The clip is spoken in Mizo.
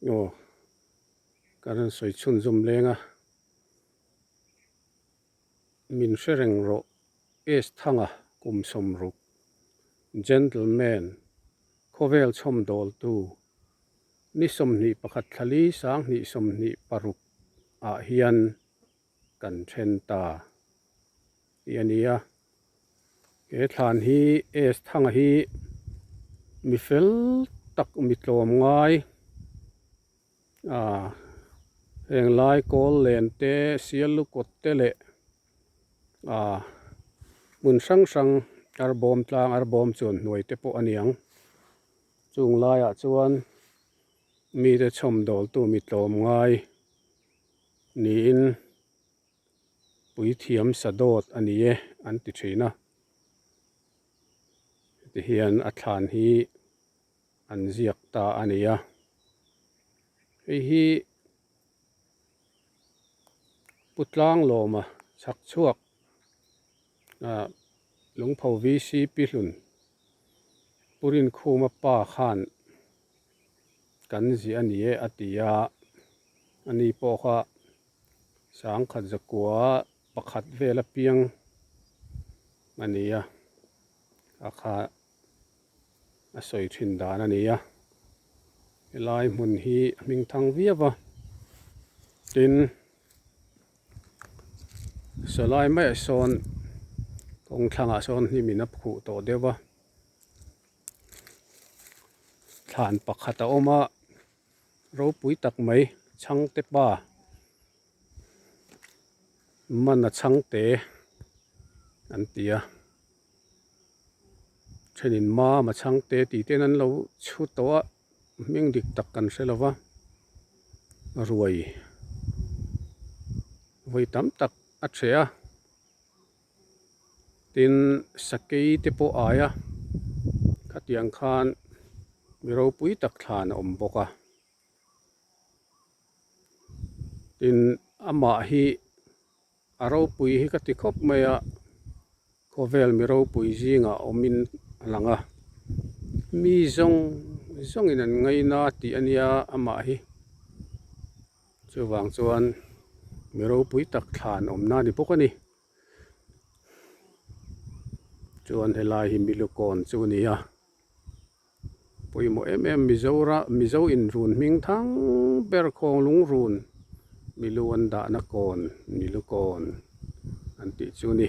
Aw ka rawn sawi chhunzawm leng a, min hre reng rawh S Thanga kum 60 Gentleman khawvel chhawmdawltu ni 21 thlali 2026 ah hian kan then ta tih a ni a. He thlan hi S Thanga hi mi fel tak mi tlawm ngai ah heng lai kawl len te sial lukawt te leh ah hmun hrang hrang arbawm tlang arbawm chuan hnuai te pawh a ni ang chung laiah chuan mite chhawmdawltu mi tlawm ngai niin puithiam sadawt a ni e an ti thin a heti hian a thlan hi an ziak ta a ni a hei hi Pu Tlanglawma chhak chhuak ah Lungpho VCP hlun Pu Rinkhuma pa khan kan ziah a ni e a ti a, ani pawh kha sangkhat zakua pakhat vel a piang a ni a, a kha a sawi thin dan a ni a, helai hmun hi a hming thang viau a, tin sawlai maiah sawn kawng thlangah sawn hnim in a phuh tawh deuh a. Thlan pakhat a awm a, ropui tak mai chhangte pa man a chhangte an ti a, thenin mam a chhangte tih ten an lo chhu tawh a, hming dik tak kan hre lo va, ruai vawi tam tak a ṭheh a. Tin, sakei te pawh ai a, khatiang khan mi ropui tak thlan a awm bawk a. Tin, amah hi a ropui hi ka ti khawp mai a, khawvel mi ropui zingah awmin a lang a. Mi zawng zawngin an ngaina tih a nia amah hi. Chuvang chuan mi ropui tak thlan awmna a ni bawk a ni. Chuan helai hi Milukawn chu a ni a, pawimawh em em Mizora Mizo inrun hming thang ber Khawnglung run Milu an dahna kawn Milukawn an tih chu a ni.